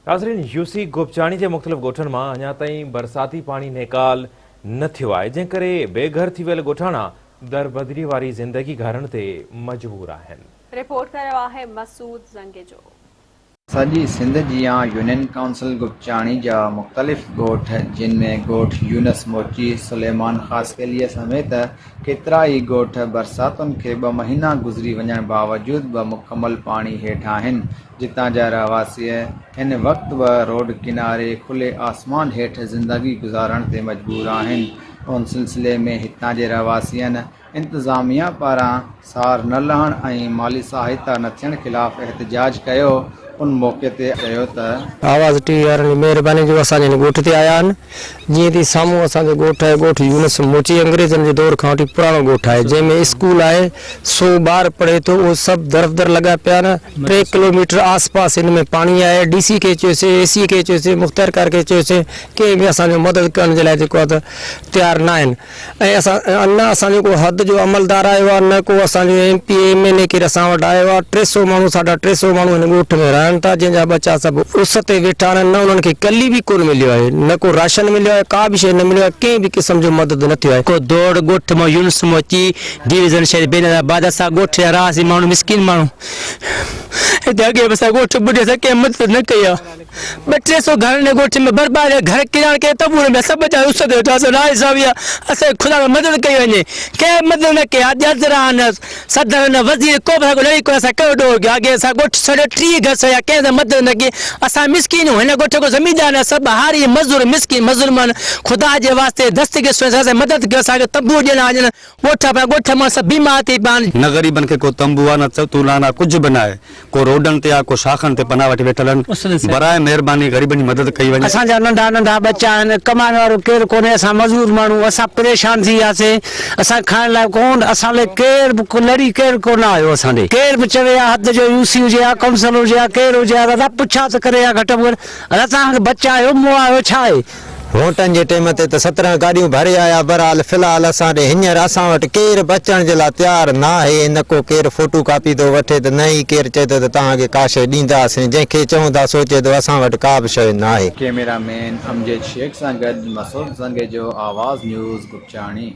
ناظرين يوسي گوپچاڻي جي مختلف ڳوٺن مان اڃا تائين برساتي پاڻي نيڪال نه ٿيو آهي جنهن ڪري بي گهر ٿي ويل ڳوٺاڻا دربدري واري زندگي گهارڻ تي مجبور آهن. رپورٽ ڪريو آهي مسعود زنگيجو. سڄي سنڌ جيان يونين ڪائونسل گپچاڻي جا مختلف ڳوٺ جن ۾ ڳوٺ يونس موچي، سليمان خاصخيليء سميت ڪيترائي ڳوٺ برساتن کي ٻه مهينا گذري وڃڻ باوجود به مڪمل پاڻي هيٺ آهن جتان جا رهواسي هن وقت به روڊ ڪناري کلي آسمان هيٺ زندگي گذارڻ تي مجبور آهن ان سلسلي ۾ هتان جي رهواسين انتظاميا پاران سار نه لهڻ ۽ مالي سهائتا نه ٿيڻ خلاف احتجاج ڪيو، ان موقعي تي چيو ته. آواز ٽي وي وارن جي مهرباني جو اسان جي هن ڳوٺ تي آيا آهن جيئن ته سامهون اسان جو ڳوٺ آهي ڳوٺ يونس موچي انگريزن جي دور کان وٺي پراڻو ڳوٺ آهي جنهن ۾ اسڪول آهي سو ٻار پڙهي ٿو اهي سڀ درفدر لڳا پيا آهن ٽي ڪلوميٽر آس پاس هن ۾ پاڻي آهي ڊي سي کي چيوسين اي سي کي چيوسين مختيارڪار کي چيوسين ڪنهن به اسان جو مدد ڪرڻ جي لاء جيڪو آهي ته تيار نه آهن ۽ اسان نه اسان جو ڪو حد جو عملدار آيو آهي نه ڪو اسان جو M P A M N A ڪير اسان وٽ آيو آهي 300 ماڻهو ساڍا 300 ماڻهو هن ڳوٺ ۾ رهن ٿا جنهن جا ٻچا سڀ اس تي ويٺا آهن نه انهن کي ڪلي به ڪونه مليو آهي نه ڪو راشن مليو آهي ڪا به شيء نه مليو آهي ڪنهن به قسم جو مدد نه ٿيو آهي. ڪو دوڙ ڳوٺ مان يونس موچي ڊويزن شهر بينظير آباد اسان ڳوٺ جا رهاسي ماڻهو مسڪين ماڻهو هتي اڳي به اسان ڳوٺ ٻڏي اسان ڪنهن مدد نه ڪئي آهي. ٻه ٽي سو گهر هن ڳوٺ ۾ برباد ۽ گهر ڪيرائڻ ڪري تنبور ۾ سڀ جا اس تي ويٺا اسان ناانصافي آ اسان کي خدا مدد ڪئي وڃي ڪنهن مدد نه ڪئي آ جج نه صدر نه وزير ڪو به اسان کي لڙي ڪونه اسان ڪهڙو ڏوهه ڪيو اڳي اسان ڳوٺ سڙيو 30 گهر سڙيا ڪنهن سان مدد نه ڪئي اسان مسڪين آهيون هن ڳوٺ ڪو زميندار نه سڀ هاري مزدور مسڪين مظلوم آهن خدا جي واسطي دستگير سوين اسان مدد ڪيو اسان کي تنبو ڏنا وڃن ڳوٺ پيا ڳوٺ مان سڀ بيمار ٿي پيا آهن. نه غريبن کي ڪو تنبو آ نه تولان آ ڪجهه به ناهي ڪو روڊن تي آ ڪو شاخن تي پناهه وٺي ويٺل آهن براء مهرباني غريبن جي مدد ڪئي وڃي. اسان جا ننڍا ننڍا ٻچا آهن ڪمائڻ وارو ڪير ڪونهي اسان مزور ماڻهو اسان پريشان ٿي وياسين اسان کي کائڻ لاء ڪون اسان لئي ڪير به لڙي ڪير ڪونه آيو اسان ڏي ڪير به چوي ها حد جو يو سي هجي ها ڪائونسلر هجي ها ڪير هجي ها دادا پڇا ته ڪري ها گهٽ ۾ گهٽ ادا توهان کي ٻچا آهيو مئا آهيو ڇا آهي. ووٽن جي ٽيم تي ته 17 گاڏيون ڀري آيا بهرحال في الحال اسان ڏي هينئر اسان وٽ ڪير به اچڻ جي لاء تيار ناهي نه ڪو ڪير فوٽو ڪاپي ٿو وٺي ته نه ئي ڪير چئي ٿو ته توهان کي ڪا شيء ڏينداسين جنهن کي چئون ٿا سو چئي ٿو اسان وٽ ڪا به شيء ناهي. ڪئميرا مين امجد شيخ سان گڏ مسعود زنگيجو، آواز نيوز، گپچاڻي.